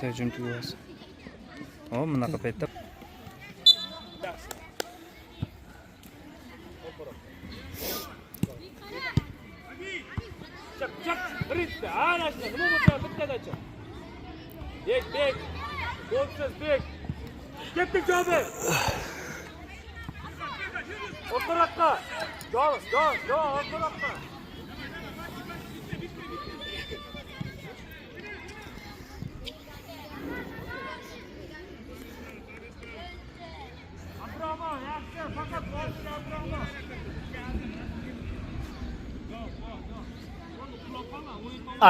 Hujum tugasi. O, bunaqa paytda Chak chak birinchi. Ana shunda nima bo'lsa bittadachi. Bek bek. Golsiz bek. Ketdik Jobir. O'rtaroqqa. Jobir, Jobir, Jobir o'rtaroqqa. Abdurahmon, yaxshi, faqat boshida Abdurahmon.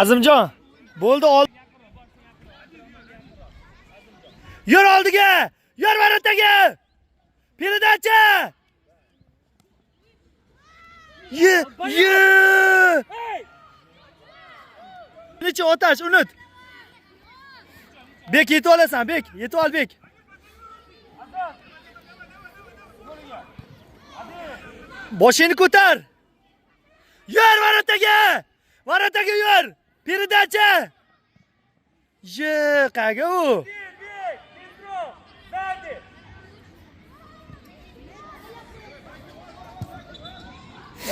Azimjon, bo'ldi ol. Yur oldiga! Yur varataga! Передача! Ye, ye! Necha otash, unut. Bek yetib olasan, Bek, yetib ol Bek. Boshingni ko'tar. Yur varataga! Varataga yur! Передача! Ye, qayerga u? Bir, bir, tezroq. Verdi.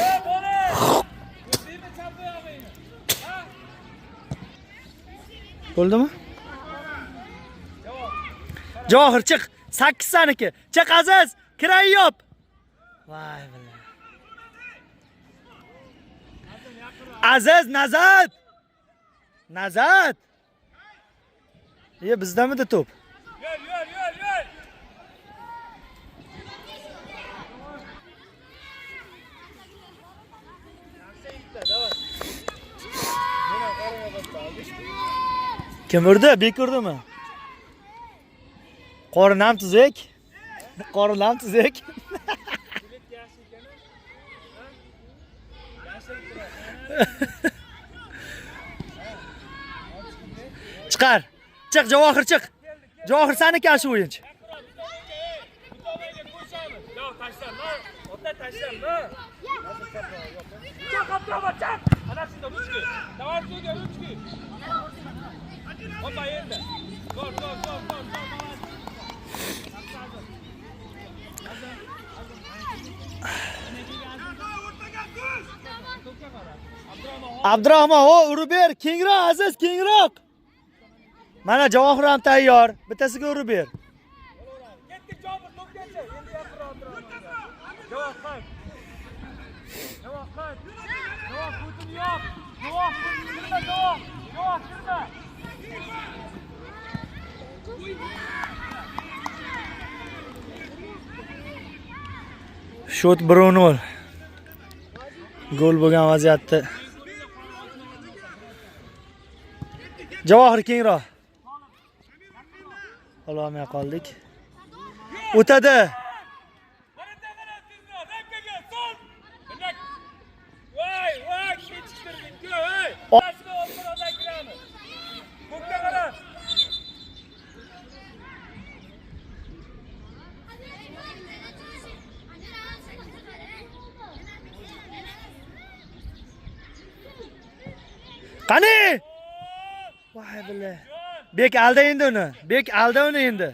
Ey bola! Ko'rdingmi chap oyog'ingni? Ha? Bo'ldimi? Javohir chiq. 8 saniki. Chiq Aziz, kiray yop. Voy billah. Aziz nazat. Nazat. Ye bizdamidi to'p? Yur, yur, yur, yur. Kim urdi? Bek urdimi? Qorin ham tuzuk. Qorin ham tuzuk. Yaxshi ekan. Ha? Yashirib turadi. Chiqar. Chiq Javohir chiq. Javohir saniki shu o'yinchi. Bu tomonga qo'yishamiz. Yo'q, tashlama. Ota tashlama. Chaq, Abdurahmon, chaq. Ana shunda ruchki. Давай suvga ruchki. Hoppa endi. Gol, gol, gol, gol, gol. Abdurahmon, o urib ber, kengroq Aziz, kengroq. Mana Javohir ham tayyor. Bittasiga urib ber. Ketdik Jobir to'pgacha. Endi yaqinroq Abdurahmonga. Javob qayt. Javob qayt. Javob ko'tini yop. Javob kirma, javob. Javob kirma. Shot 1-0. Gol bo'lgan vaziyatda. Javohir kengroq. Ololmay qoldik. O'tadi. Varata qara tezroq. Ramkaga sol. Binak. Voy, voy, kechiktirding-ku, ey. Tashqa o'rtaroqdan kiramiz. Ko'kka qara. Qani? Voy billah. Bek alda endi uni. Bek alda uni endi.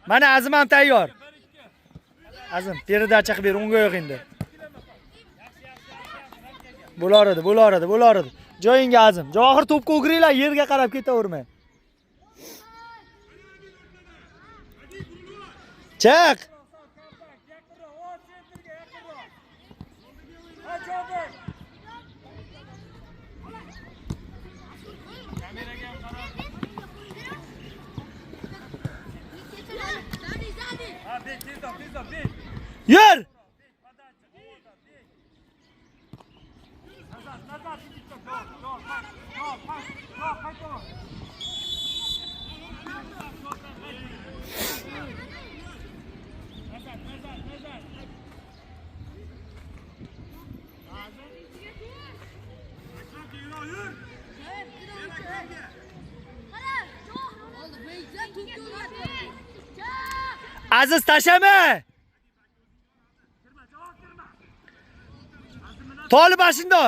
Mana Azim ham tayyor. Azim, передача qilib ber, o'ngga yo'q endi. Bo'lar edi, bo'lar edi, bo'lar edi. Joyingga Azim. Javohir to'pga o'giringlar, yerga qarab ketavermang. Chiq. Yaqinroq, o sentrga yaqinroq. Ha, Jobir. Kameraga ham qara. Ha, bek, tezroq, tezroq, bek. Yur. Nazar, nazar, Javob, javob, javob, javob, qaytaman. Nazar, nazar, nazar. Aziz tashama. Tolib shunda.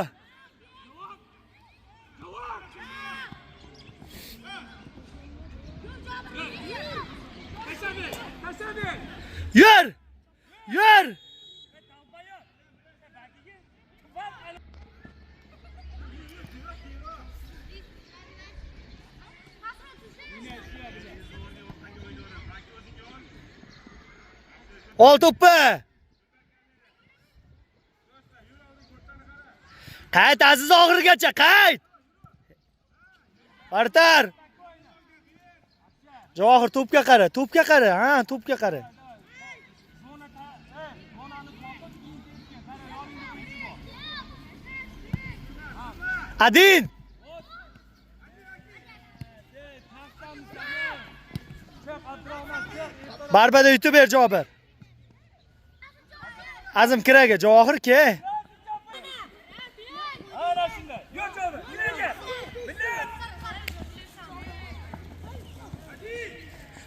Yur! Yur! Ol to'pni. Qayt Aziz oxirigacha, qayt. Vartar. Javohir to'pga qara, to'pga qara, ha, to'pga qara. Adin. Barbada yutib ber Jobir. Azim kiraga, Javohir ke. Ana shunday. Yur Jobir, yuraga. Millat.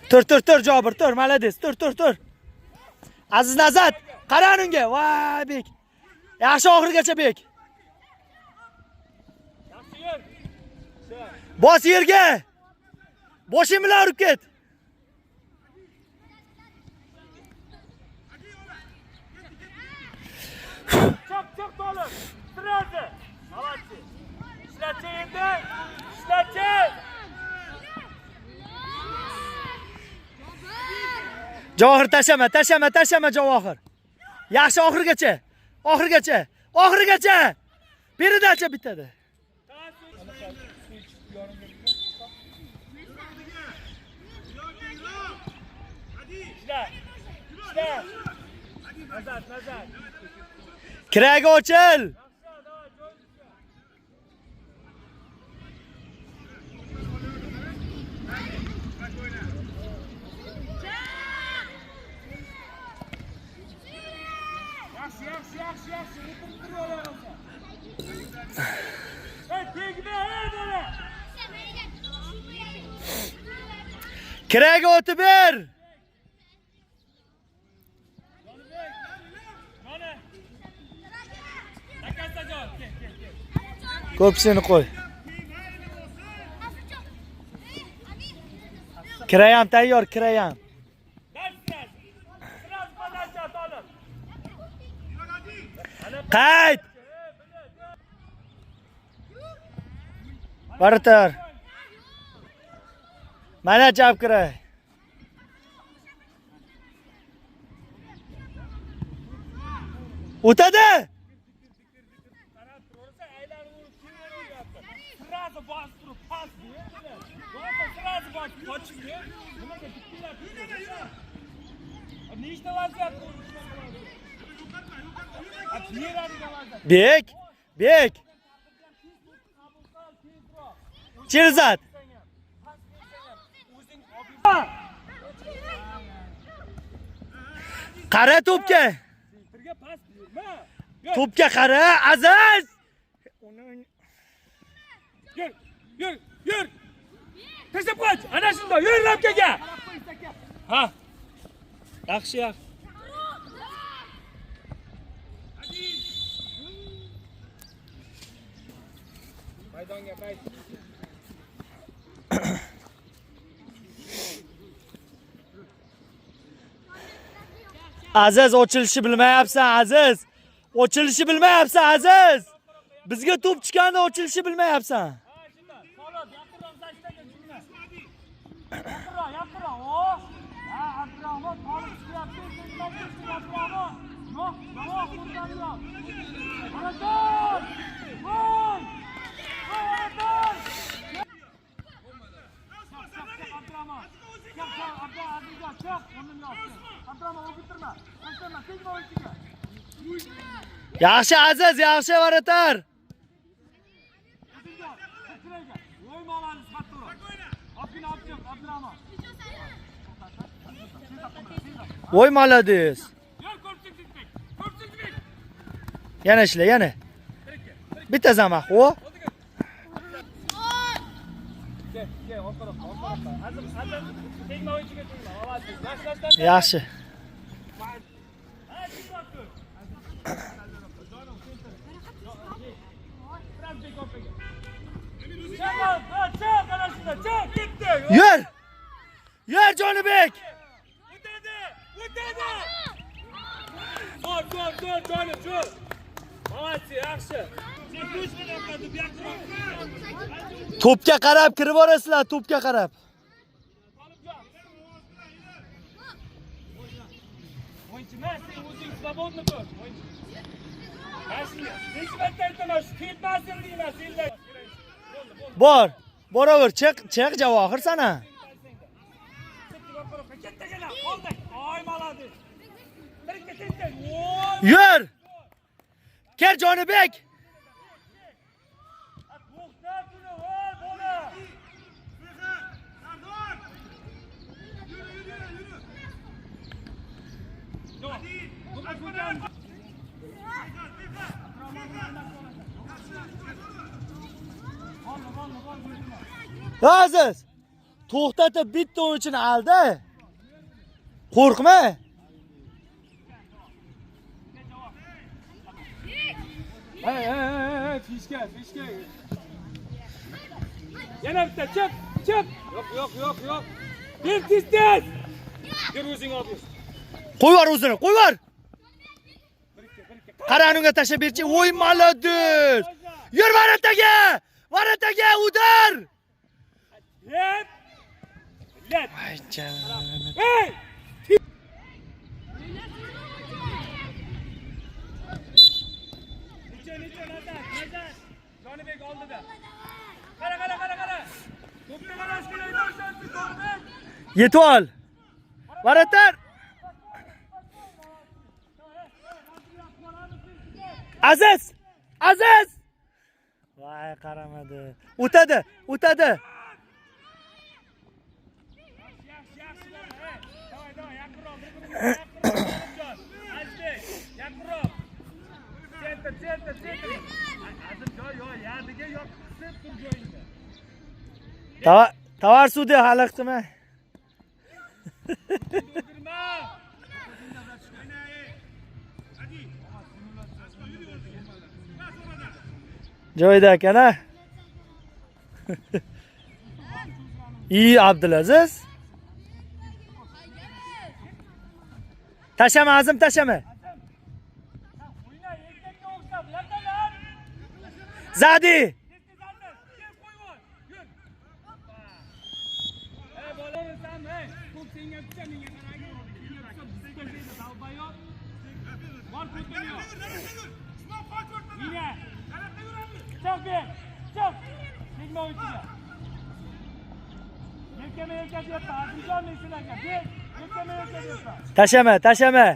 Tur, tur, tur Jobir, tur, malades, tur, tur, tur. Aziz Nazat, qara unga. Voy bek. Yaxshi oxirigacha bek. Yaxshi yur. Bos yerga. Boshing bilan urib ket. Çık çık oğlum. Sırası. Молодцы. Ishlatchi endi. Ishlatchi. Javohir tashama, tashama, tashama Javohir. Yaxshi oxirigacha. Oxirigacha. Oxirigacha. Передача bitadi. Ishla. Ishla. Nazar, nazar. Kiraga ochil. Yaxshi, yaxshi, yaxshi, yaxshi. O'tirib tur olasan. Ey, tegma, ey bola. Kiraga o'tib ber. Mana. Takasajon, kel, kel, kel. Ko'psini qo'y. Kirayam tayyor, kirayam. Qayt. Vartar. Mana chap kiray. O'tadi. Сразу bosib turib pas berdilar. Сразу bosib qochib ber. Nimaga bitdilar? Nechta vaziyat Bek, bek. Sherzod. Qara to'pga. To'pga qara, Aziz. Yur, yur, yur. Tashlab qoch. Ana shunda, yur ramkaga. Ha. Yaxshi, yaxshi. Maydonga qayt. Aziz ochilishni bilmayapsan, Aziz. Ochilishni bilmayapsan, Aziz. Bizga to'p chiqqanda ochilishni bilmayapsan. Ha, shunda. Solib, yaqinroq zashtaga jumla. Yaqinroq, yaqinroq. O. Ha, Abdurahmon tolib chiqyapti. Nima qilsin Abdurahmon? Yo'q, yo'q, o'rtani yo'q. Anator! Voy! Voy, Anator! Chiq, Abdurahmon. Chiq, chiq, Abdurahmon, chiq. O'rnini yo'q. Abdurahmon, o'girtirma. Tashlama, tegma o'yinchiga. Yaxshi Aziz, yaxshi varatar. Voy молодец. Yana ishla, yana. Bitta zamah, o. Yaxshi. Yur! Yur Jonibek! Zo'r, zo'r, jonim, zo'r. Молодцы, yaxshi. To'pga qarab kirib borasizlar, to'pga qarab. O'yinchi emas, sen o'zing svobodni ko'r. O'yinchi. Necha marta aytaman, shu tepmasin deyman senlar. Bor. Boraver, chiq, chiq Javohir sana. Yur. Kel Jonibek. Aziz, to'xtatib bitta o'yinchini aldi. Qo'rqma. Hey, hey, hey, fishka, fishka. Yana bitta, chiq, chiq. Yo'q, yo'q, yo'q, yo'q. Ber tez tez. Ber o'zing olib. Qo'y var o'zini, qo'y var. Qara unga tashlab berchi. Voy молодец. Yur varataga! Varataga udar! Let. Let. Voy jon. Hey! Necha, necha, nazar, nazar. Jonibek oldida. Qara, qara, qara, qara. To'pni qarash kerak, Jonibek. Yetib ol. Varatar. Aziz! Aziz! Voy qaramadi. O'tadi, o'tadi. Yaxshi, yaxshi. Davay, davay, yaqinroq, bir-birimizga yaqinroq. Azizbek, yaqinroq. Sentr, sentr, sentr. Azimjon, yo, yardiga yo'q, qisib tur joyingda. Tovar sudi haliqdimi? O'ldirma. Joyida ekan ha. İyi Abdulaziz. Tashama Azim, tashama. O'yna, erkakka o'xshab, latalar. Zadi. Tez tez Azim, kel qo'yib ol. Yur. Ey bola, sen, ey, to'p senga tushsa, menga qaragin. Senga tushsa, bizga tushadi, dalbayob. Bor ko'tini yo'q. Mina. Chiq ber. Chiq. Tegma o'yinchiga. Yelkama yelka deyapman. Azimjon men sizlarga. Ber. Yelkama yelka deyapman. Tashama, tashama.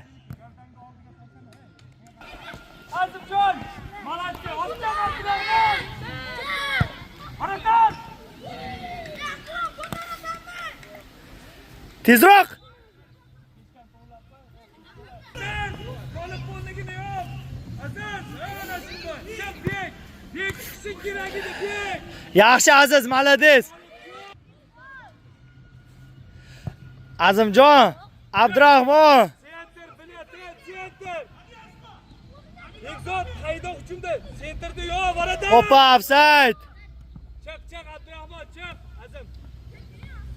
Azimjon, молодцы. Otdan Abdurahmon. Harakat. Tezroq. Qolib bo'ldigini yo'q. Aziz, ana shunday. Chiq, bek. Bek chiqishing kerak edi, bek. Yaxshi Aziz, молодец. Azimjon, Abdurahmon. Sentr, bilet, sentr. Bekzod qayda hujumda? Sentrda yo'q, varada. Opa, ofsayd. Chiq, chiq Abdurahmon, chiq. Azim.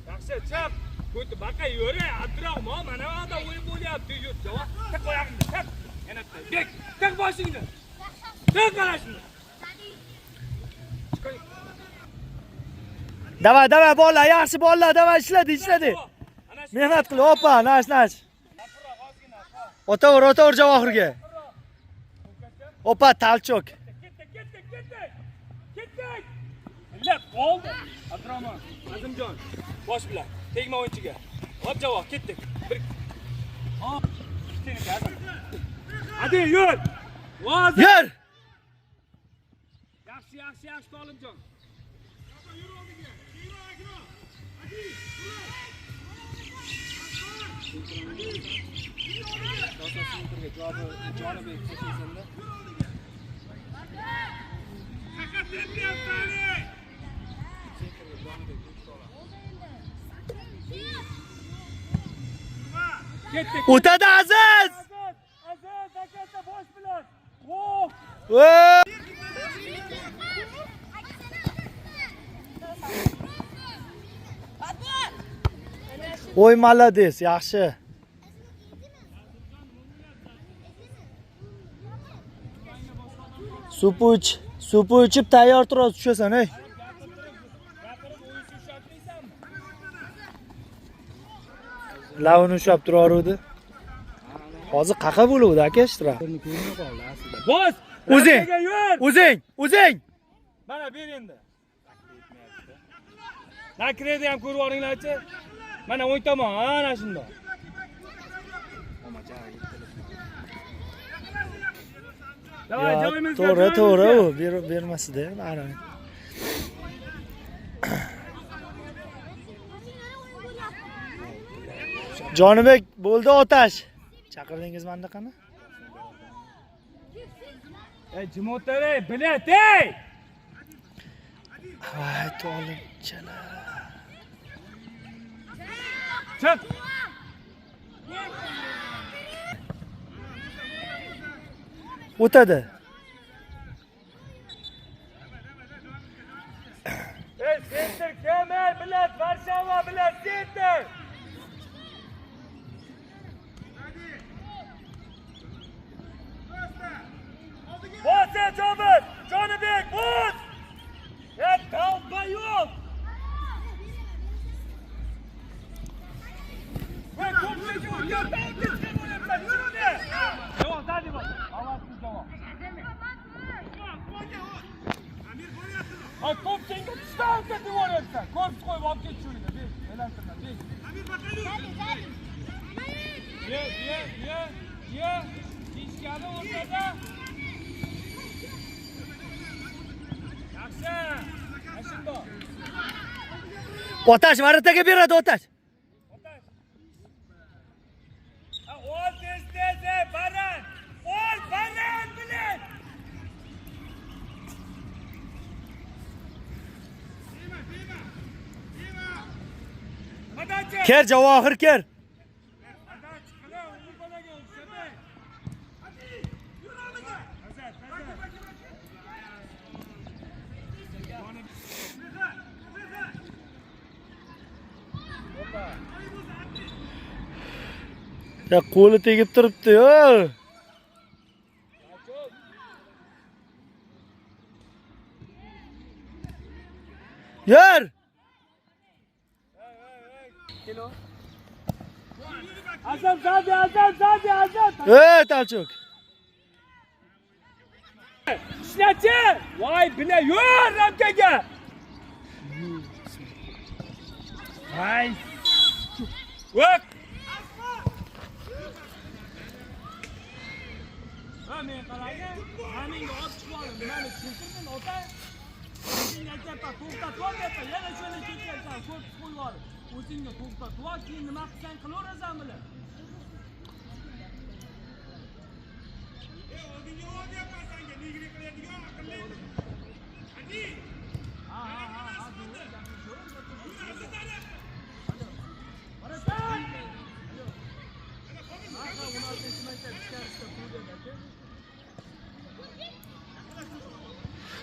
Yaxshi, chiq. Ko'ti baqa yur, Abdurahmon, mana bu yerda o'yin bo'lyapti, yur. Javob, tiq oyog'ingni, tiq. Yana bitta. Bek, tiq boshingni. Tiq mana shuni. Davay, davay bolalar, yaxshi bolalar, davay ishladi, ishladi. Mehnat qil, opa, nash, nash. Otaver, otaver Javohirga. Opa, talchok. Ketdik, ketdik, ketdik. Ketdik. Millat qoldi. Abdurahmon, Azimjon, bosh bilan tegma o'yinchiga. Hop Javohir, ketdik. Bir. Hop, seniki Azim. Hadi yur. Vazir. Yur. Yaxshi, yaxshi, yaxshi Tolimjon. Ketdik. O'tadi Aziz. Aziz, Aziz, akasi bosh bilan. Oh! Voy, молодец, yaxshi. Supu ichib tayyor tur, tushasan, ey. Lavini ushlab turaverdi. Hozir qaqa bo'luvdi aka ishtirok. Bos! O'zing. O'zing, o'zing. Mana ber endi. Nakredi ham ko'rib olinglarchi. Mana o'ng tomon, ana shundoq. To'g'ri, to'g'ri u bermasida ana. Jonibek bo'ldi otash. Chaqirdingiz mandaqani? Ey jim o'tir, ey, bilet, ey! Voy, to'limchalar. Chiq. O'tadi. Ey, sentr kim, ey, bilet, Varshava bilet, sentr. Bos, ey, Jobir, Jonibek, bos! Ey, tavba yo'q. Ey, ko'pchilik yo'q, tavba chiqib o'lyapsan, yurdi. Javob, sadi bos. Ovoz javob. Ha, to'p senga tushdi, olib ketib yuboryapsan. Korpus qo'yib olib ket shuni. Bek, aylantirma, bek. Ye, ye, ye, ye. Tishkani o'rtada. Yaxshi. Mana shundoq. Otash varataga beradi, Otash. Otash. Ha, ol tez tez, ey, baran. Ol baran bilan. Ker Javohir, ker. Ya qo'li tegib turibdi-yu. Yer. Azam zadi, Azam zadi, Azam. Ey Talchuk. Ishlachi. Voy bila, yur ramkaga. Voy. O'q. Ha, men qaragin, haminga olib chiqib oldim. Nimani tushuntirdim, ota? O'zing aytyapman, to'xtatib ol deyapman. Yana shuni ketyapsan, ko'p qo'yib ol. O'zingga to'xtatib ol, keyin nima qilsang qilaverasan bular. Ey, oldinga ol deyapman senga, neglik qiladigan aqlli. Hadi. Ha, ha, ha,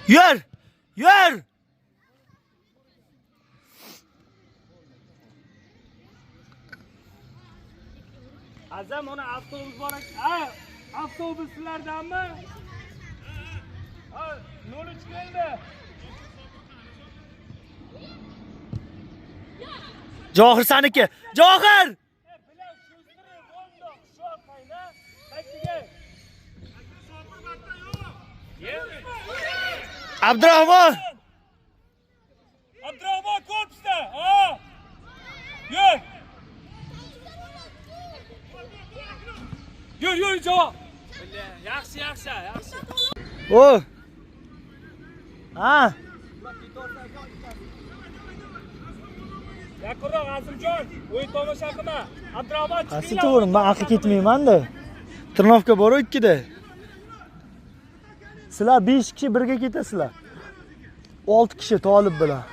Yur! Yur! Azam ona avtobus bor ekan. Avtobus sizlardanmi? Ha, 03 keldi. Johir saniki. Johir! Abdurahmon! Abdurahmon korpusda. Ha! Yur! Yur, yur javob. Yaxshi, yaxshi, yaxshi. O! Ha! Yaqinroq Azimjon, o'yin tomosha qilma. Abdurahmon chiqinglar. Qaysi to'g'ri? Men aql ketmayman-da. Trnovka bor-ku ikkida. Sizlar 5 kishi birga ketasizlar. 6 kishi Tolib bilan.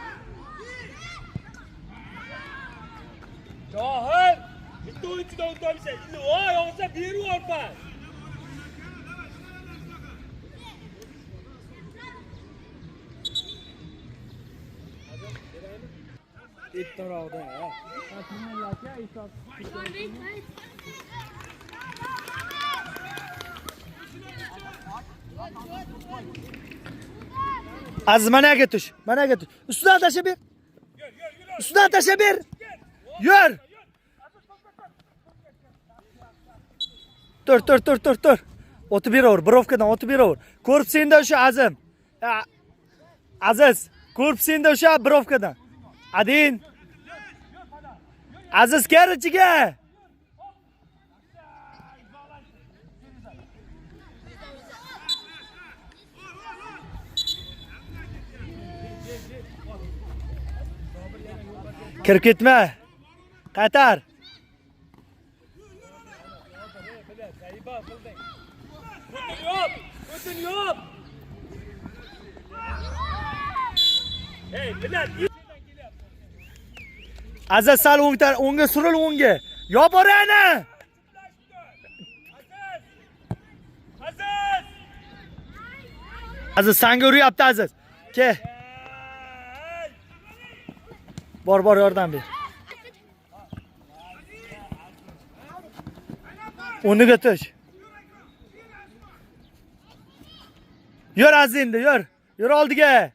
Johir, bitta o'yinchidan o'tolmaysan. Voy, yo'qsa berib yuborpan. Ertaroqda, ha. Aziz managa tush. Managa tush. Ustidan tashlab ber. Ustidan tashlab ber. Yur. Tur, tur, tur, tur, tur. O'tib beraver, brovkadan o'tib beraver. Ko'rib senda o'sha Azim. Aziz, ko'rib senda o'sha brovkadan. Adin. Aziz kir ichiga. Kirib ketma. Qaytar. O'tin yo'q. Hey, bilat. Aziz sal o'ngdan o'ngga suril o'ngga. Yop orani. Aziz! Aziz sanga uryapti Aziz. Ke. Bor bor yordam ber. O'rniga tush. Yur Aziz endi, yur. Yur oldiga.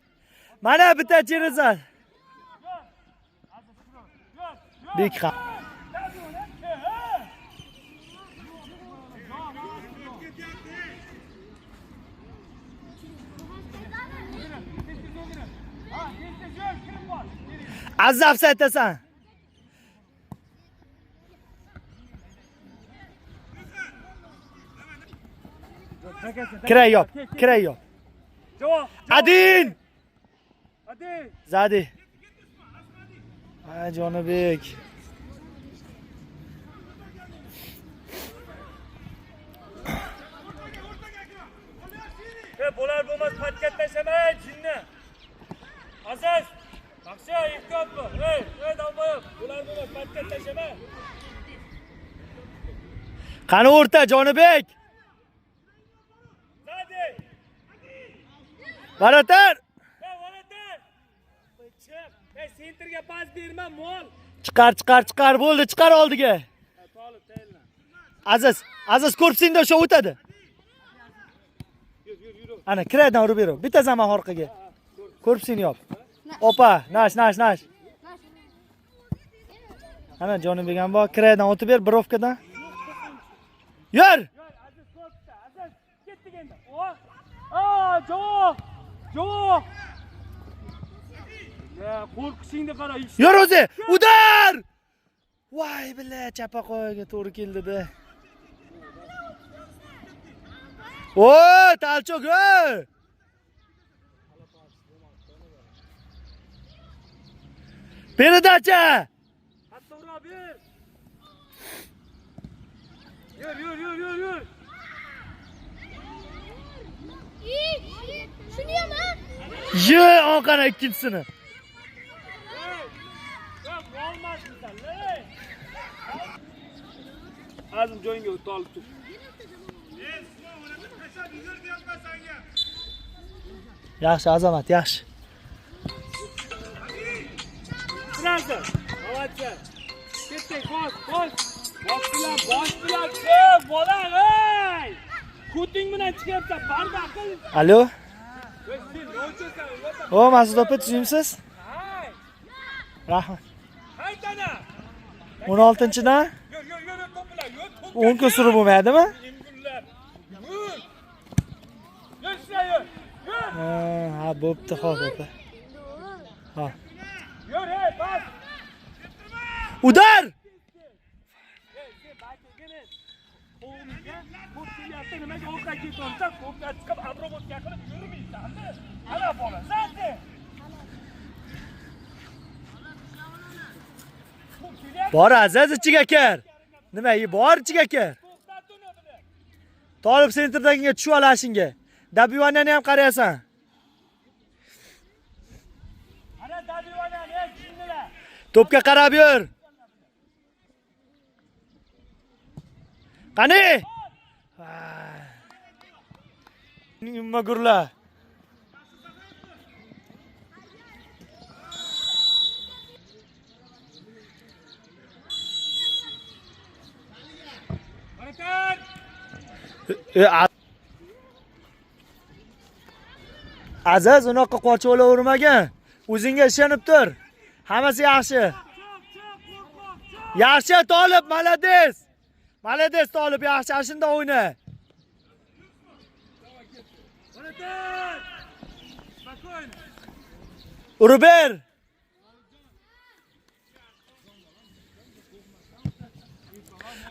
Mana bitta cheraza. Bek ha. Aziz ofsaydasan. Kiray yop, kiray yop. Javob. Adin! Adin. Zadi. Ha Jonibek. Ey, bo'lar bo'lmas podkat tashlamay, jinni. Aziz, yaxshi, ehtiyot bo'l. Ey, ey Dalboyev, bo'lar bo'lmas podkat tashlama. Qani o'rta Jonibek. Zadi. Varatar. Ey, varatar. Chiq. Ey, sentrga pas berma, mol. Chiqar, chiqar, chiqar, bo'ldi, chiqar oldiga. Tolib, tayinla. Aziz, Aziz ko'rpsingda o'sha o'tadi. Ana kiradan urib ber. Bitta zaman orqaga. Ko'rpsingni yop. Opa, nash, nash, nash. Ana Jonibek ham bor. Kiradan o'tib ber, brovkadan. Yur! Aziz ko'rpsa, Aziz ketdik endi. Oh! Aa, javob! Javob! Ya, qo'rqishingni qara. Yur o'zi! Udar! Voy billa, chapa qo'yga to'g'ri keldi-da. O, talchok, ey! Peredacha! Hatto ura ber. Yur, yur, yur, yur, yur. Shuni ham ha? Ye, onqara ikkinchisini. Azim joyingga o'tdi, olib tur. Yaxshi, Azamat, yaxshi. Sразу. Молодцы. Ketdik, bos, bos. Bosh bilan, bosh bilan chiq, bola, ey! Ko'ting bilan chiqyapsan, barda qil. Alo. Sen nima uchunsan? O, Mas'ud opa, tuzukmisiz? Hay! Rahmat. Haytana! 16-dan Yur, yur, yur, to'p bilan, yur, to'p. 10 kun surib bo'lmaydimi? Yengillar. Yur. Yur, shunday yur. Yur. Ha, bo'pti, xo'p opa. Ha. Yur, ey, bas. Udar! Ey, sen bakigini qo'lingga to'p kelyapti, nimaga orqaga ketyapsan? To'pga chiqib obrobotka qilib yurmaysan-da. Ana bola, zati. To'p kelyapti, Bor Aziz ichiga kir. Nima, bor ichiga kir. to'xtat uni buni. Tolib sentrdagiga tushib olashingga. Dabivanyani ham qarayasan. Ana Dabivanyani, ey, jinnilar. To'pga qarab yur. Qani? Nima gurlar? Harakat! Aziz, unaqa qochib olavermagan. O'zingga ishonib tur. Hammasi yaxshi. Yaxshi Tolib, молодец. Молодец Tolib, yaxshi, ana shunda o'yna. Urib ber.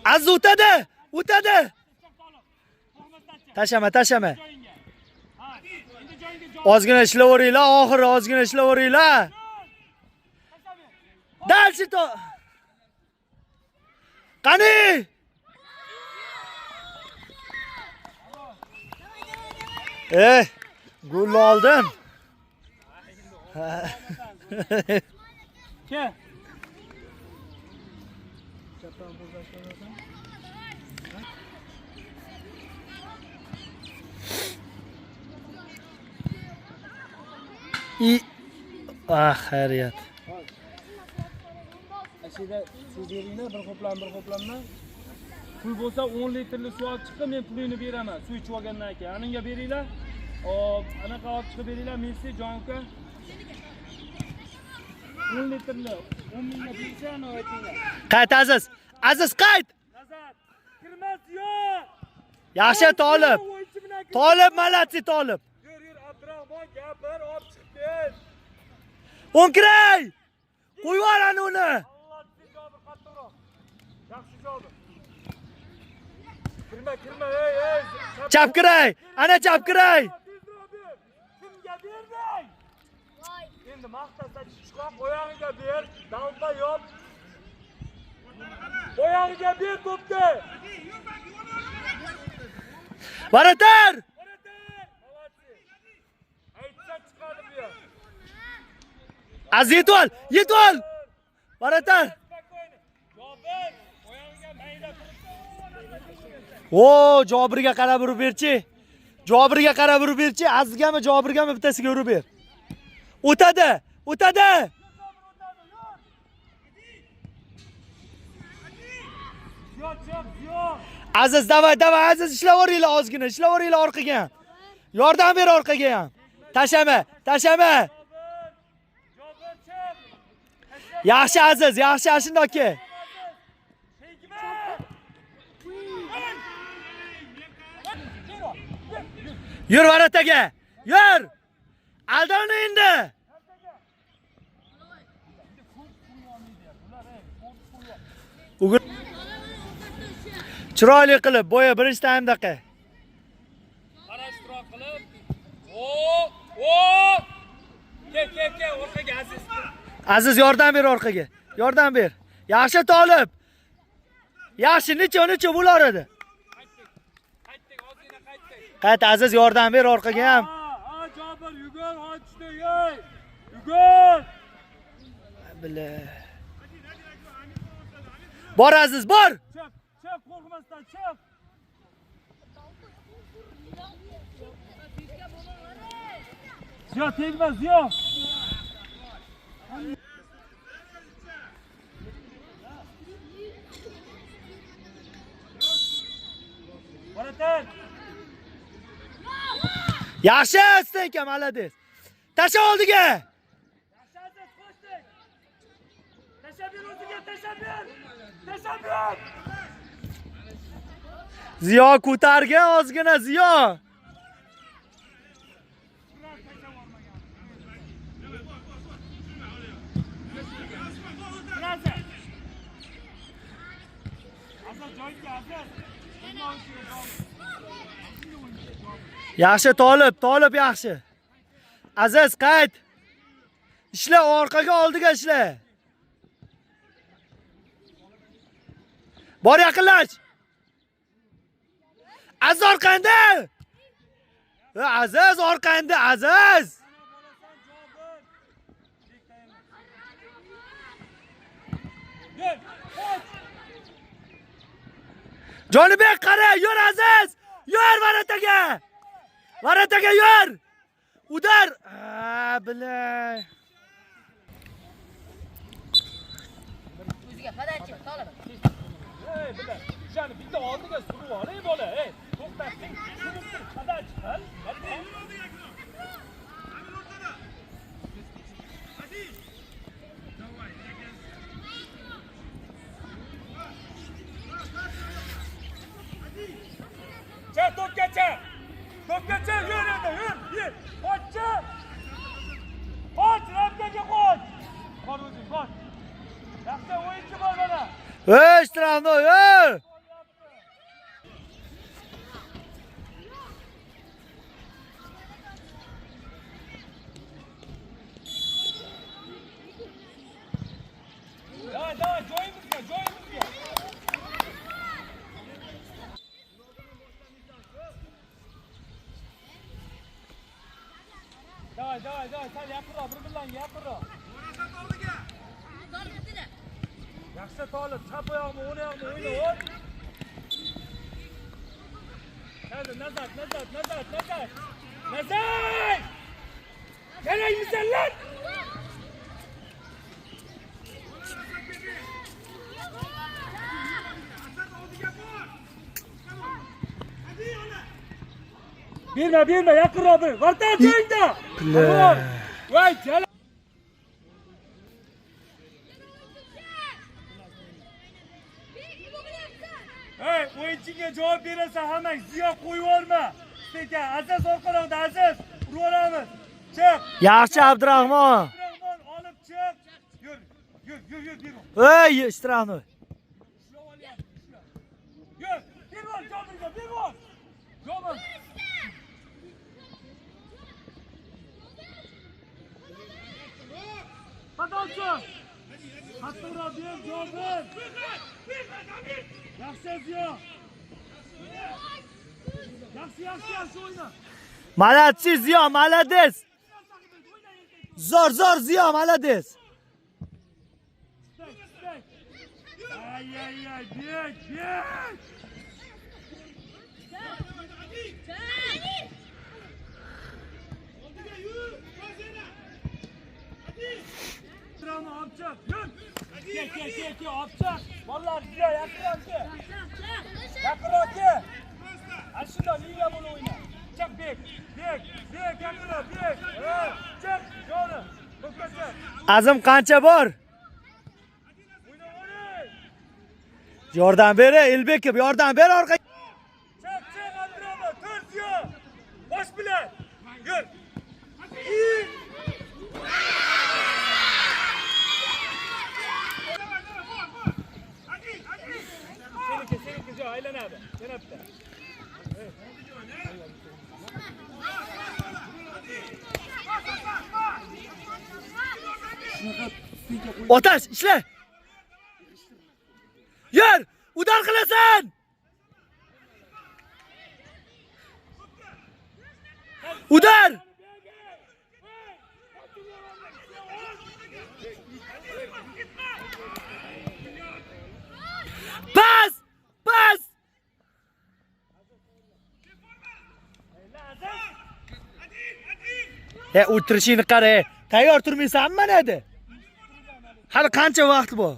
Aziz o'tadi, o'tadi. Tashama, tashama. Ozgina ishlaveringlar, oxiri ozgina ishlaveringlar. Дальше to. Qani? Gol oldim. Kel. I ah, xayriyat. Ashida suv beringlar, bir qo'plam, bir qo'plamdan. Pul bo'lsa 10 litrli suv olib chiqib, men pulini beraman. Suv ichib olgandan keyin. Aninga beringlar. Hop, anaqa olib chiqib beringlar, Messi, Jon uka. 10 litrli 10 mingga bersa, ana aytinglar. Qayt Aziz. Aziz qayt. Nazar. Kirmas yo'q. Yaxshi Tolib. Tolib, молодцы Tolib. Yur, yur Abdurahmon, gapir, olib chiqib kel. O'nkiray. Qo'yib yubor ana uni. Jobir qattiqroq. Yaxshi Jobir. Kirma, kirma, ey, ey. Chapkiray. Ana chapkiray. Kimga berding? Endi maqtasa chiqib oyog'iga ber, dalba yop. Oyog'iga ber to'pni. Вратарь! Aytsa chiqadi bu yer. Aziz yetib ol, yetib ol. Вратарь. Jobir, oyog'iga mayda turib. O, Jobirga qarab urib berchi. Jobirga qarab urib berchi. Azizgami, Jobirgami bittasiga urib ber. O'tadi, o'tadi. Aziz, davay, davay, Aziz ishlaveringlar ozgina, ishlaveringlar orqaga ham. Yordam ber orqaga ham. Tashama, tashama. Yaxshi Aziz, yaxshi shundoq aka. Yur varataga. Yur. Alda uni endi. Chiroyli qilib, boya birinchi taymdaqa. Qarashtiroq qilib. O, o! Kel, kel, kel, orqaga Aziz. Aziz yordam ber orqaga. Yordam ber. Yaxshi Tolib. Yaxshi, necha, necha bo'lar edi. Qaytdik, ozgina qaytdik. Qayt Aziz, yordam ber orqaga ham. Ha, Jobir, yugur, ha, tushdi, ey. Yugur. Bila. Bor Aziz, bor. Chiq, chiq, qo'rqmasdan chiq. Ziyo tegma, Ziyo. Вратарь. Yaxshi, Stenka, молодец. Tasha oldiga. Yaxshi Aziz, qo'shdik. Tasha ber o'ziga, tasha ber. Tasha ber. Ziyo ko'targan ozgina, Ziyo. Yaxshi Tolib, Tolib yaxshi. Aziz qayt. Ishla orqaga, oldiga ishla. Bor yaqinlash. Aziz orqanda. Aziz orqanda, Aziz. Jonibek qara, yur Aziz. Yur varataga. Varataga yur. Udar. A, bilay. O'ziga podachi, Tolib. Ey, bitta. Jani bitta oldiga surib olay bola. Ey, to'xtatding. Shuni tur, podachi qil. Chiq to'pgacha. To'pgacha yur endi, yur, yur. Qochchi. Qoch, ramkaga qoch. Bor o'zing, bor. Yaxshi o'yinchi bor mana. Ey, штрафной, ey! Давай, давай, joyimizga, joyimizga. Давай, давай, давай, sal yaqinroq, bir-birlaringga yaqinroq. Yaxshi Tolib, chap oyog'mi, o'ng oyog'mi o'yna, o't. Hadi, nazar, nazar, nazar, nazar. Nazar! Kerakmisan lan? Berma, berma, yaqinroq bir. Vartan joyingda. Voy, jala. Hey, o'yinchiga javob berasan hammang, Ziyo qo'yib yuborma. Sekin, Aziz orqaroqda, Aziz, urib yuboramiz. Chiq. Yaxshi Abdurahmon. Abdurahmon olib chiq. Yur, yur, yur, yur, yur. Ey, штрафной. Ishlab olyapti, ishlab. Yur, bervor Jobirga, bervor. Jobir. Padalchi. Qattiqroq ber, Jobir. Yaxshi Ziyo. Yaxshi, yaxshi, yaxshi o'yna. Молодцы, Ziyo, молодец. Zo'r, zo'r Ziyo, молодец. Tek, tek. Ay ay ay, bek, bek. Travma olib chiq, yur. Kel, kel, kel, kel, olib chiq. Bolalar, Ziyo, yaqinroq kel. Yaqinroq kel. Ana shundoq liga bo'lib o'yna. Chiq, bek, bek, bek, yaqinroq, bek. Ha, chiq, joni. To'pga chiq. Azim qancha bor? O'yna, o'ynay. Yordam ber, Elbekov, yordam ber orqa. Chiq, chiq, Abdurahmon, tur Ziyo. Bosh bilan. Yur. Seniki, seniki joy aylanadi. Yana bitta. Otash, ishla. Yur, удар qilasan. Удар! Pas! Pas! E, o'tirishingni qara. Tayyor turmaysanmi mana edi? Hali qancha vaqt bor?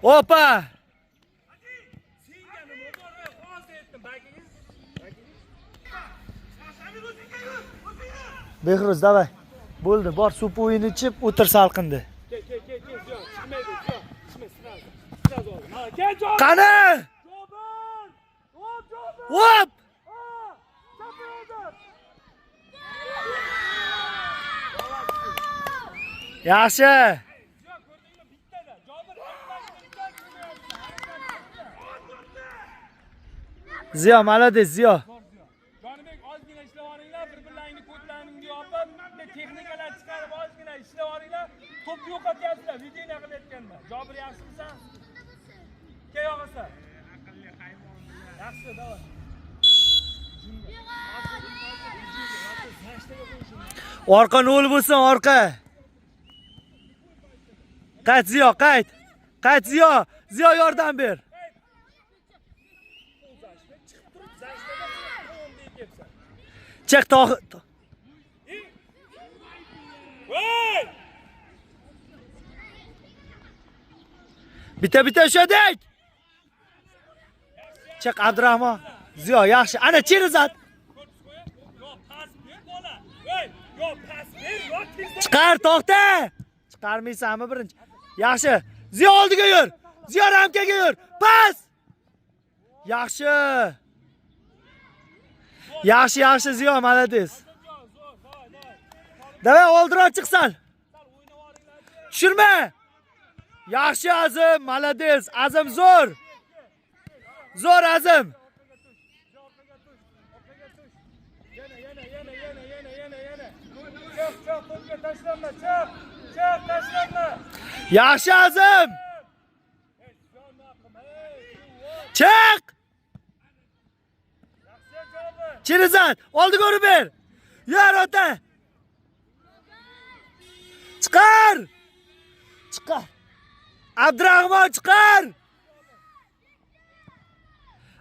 Opa! Singanim bor, hozir aytdim, bagingiz. Behruz, давай. Bo'ldi, bor sup o'yini ichib o'tir salqinda. Kel, kel, kel, kel, Ziyo, chiqmaydi, Ziyo. Chiqmaydi, сразу. Сразу oldi. Ha, kel, Jobir. Qani? Jobir! Hop, Jobir! Hop! Ha, chap yo'lda. Yaxshi. Ziyo, ko'rdingmi? Bittada. Jobir aytmaydi, Ziyo, молодец, Ziyo. Bor Ziyo. Jonibek, ozgina ishlab olinglar, bir-birlaringni ko'tlaringni yopib, bitta texnikalar chiqarib ozgina ishlab olinglar. To'pni yo'qotyapsizlar, ведение qilayotganda. Jobir yaxshimisan? Kel yog'asa. Yaxshi, давай. Orqa nol bo'lsin, orqa. Qayt Ziyo, qayt. Qayt Ziyo. Ziyo yordam ber. Chiqib turib, защита da deb kelibsan. Chiq tog'. Voy! Bitta bitta ushladik. Chiq Abdurahmon. Ziyo yaxshi. Ana через at. Yo, pas ber bola. Voy, yo, pas ber, yo tezda. Chiqar to'xta. Chiqarmaysanmi birinchi? Yaxshi. Ziyo oldiga yur. Ziyo ramkaga yur. Pas! Yaxshi. Yaxshi, yaxshi Ziyo, молодец. Давай, oldinroq chiqsan. Tushirma. Yaxshi Azim, молодец. Azim zo'r. Zo'r Azim. Yana, yana, yana, yana, yana, yana, yana. Chiq, chiq, to'pga tashlanma, chiq. Chiq, tashlanma. Yaxshi Azim. Ey, Ziyo, nima qilma, ey, Chiq! Yaxshi Jobir. Chirizat, oldiga urib ber. Yur ota. Chiqar! Chiqar. Abdurahmon chiqar.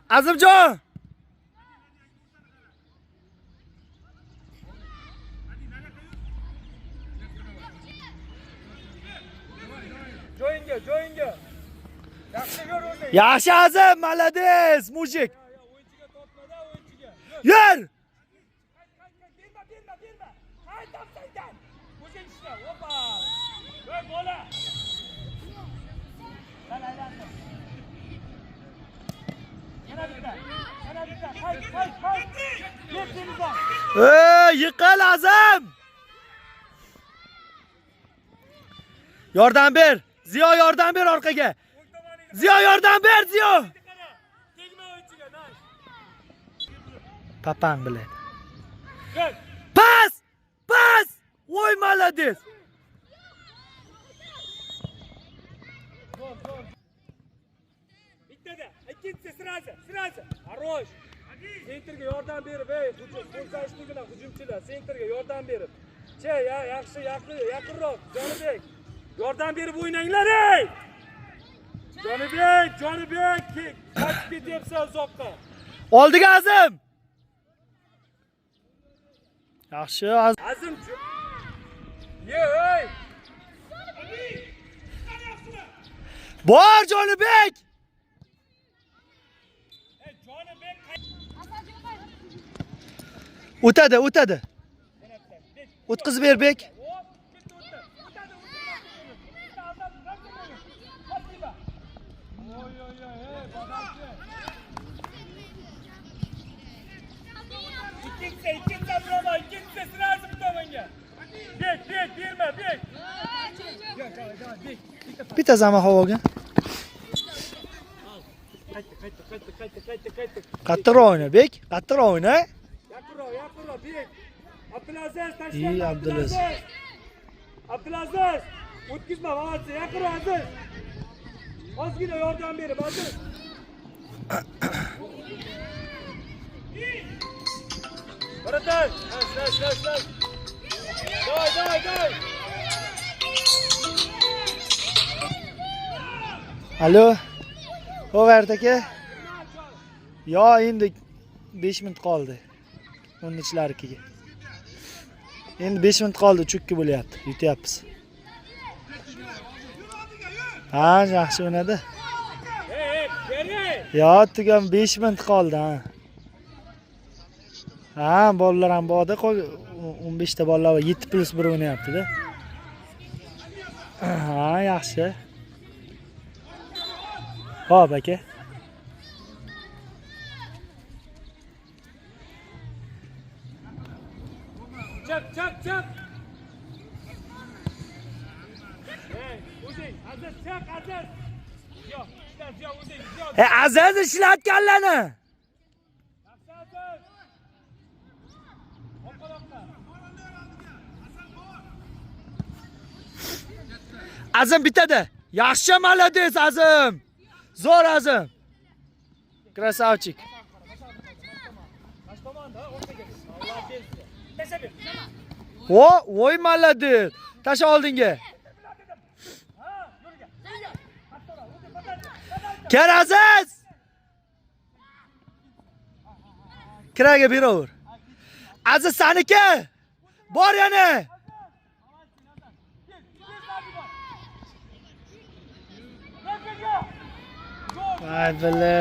Azimjon. Joyingga, joyingga. Yaxshi yur o'zing. Yaxshi Azim, молодец, мужик. Ya, ya, o'yinchiga tortma-da, o'yinchiga. Yur. Yur. Qayt, qayt, qayt, berma, berma, berma. Qayt offsayddan. O'zing ishla. Opa. Ey bola. Sal aylandi. Yana bitta. Yana bitta. Qayt, qayt, qayt. Ber Temizon. Ey, yiqil Azim. Yordam ber. Ziyo yordam ber orqaga. O'ng tomoningga Ziyo yordam ber, Ziyo. qara. Tegma o'yinchiga, nice. Papang bilan. Gol. Pas! Pas! Voy молодец. Zo'r, zo'r. Bittada, ikkinchisi сразу, сразу. Хорош. Центр ga yordam berib, ey, hujum, polzashliklar, hujumchilar, центр ga yordam berib. Che, ya, yaxshi, yaqin, yaqinroq, Jonibek. Yordam berib o'ynanglar, ey! Jonibek, Jonibek, qochib ketyapsan uzoqqa. Oldiga Azim. Yaxshi Azim. Azim Ye, ey! Bor Jonibek. Ey, Jonibek. O'tadi, o'tadi. O'tkazib ber Bek. Hop, ketdi, o'tdi. O'tadi, o'tadi. Bitta aldab, ramka qo'ying. Спасибо. Oy, oy, oy, ey, badalchi. Ikkinchisi, ikkinchisi Abdurahmon, ikkinchisi сразу bu tomonga. Bek, Bek, berma, Bek. Yo, давай, давай, Bek. Bitta pas. Bitta zama havoga. Qaytdi, qaytdi, qaytdi, qaytdi, qaytdi, qaytdi. Qattiqroq o'yna Bek, qattiqroq o'yna. Yaqinroq, yaqinroq, Bek. Abdulaziz, Ey, tashlanma, Abdulaziz. Abdulaziz. Abdulaziz, o'tkazma, молодцы, yaqinroq, Aziz. Ozgina yordam berib, Aziz. Братан, nice, nice, nice, nice. Давай, давай, давай. Alo. Xo'p, aka. Yo, endi 5 minut qoldi. 10-larikiga. Endi 5 minut qoldi, chukki bo'lyapti. Yutyapmiz. Ha, yaxshi o'ynadi. Ey, ey, beri. Yo, tugan 5 minut qoldi, ha. Ha, bolalar ham borda, 15 ta bolalar bor, 7 plus 1 o'ynayapti-da. Ha, yaxshi. Xo'p, aka. Chiq, chiq, chiq. Ey, o'zing, Aziz, chiq, Aziz. Yo, ishlat, yo, o'zing, yo. E, Aziz ishlatganlarni. Yaxshi, Aziz. Orqaroqqa. Azim bitadi. Yaxshi, молодец Azim. Zo'r Azim. Красавчик. Mana tomonda, o'rtaga. Молодец. Tashlab ber. O, voy молодец. Tasha oldinga. Ha, yo'lga. Yo'lga. Qattiqroq, o'zi badalcha, badalcha. Kel Aziz. Kiraga beraver. Aziz saniki. Bor yana. Tez, tez Nabiba. Ramkaga. Zo'r. Voy billa.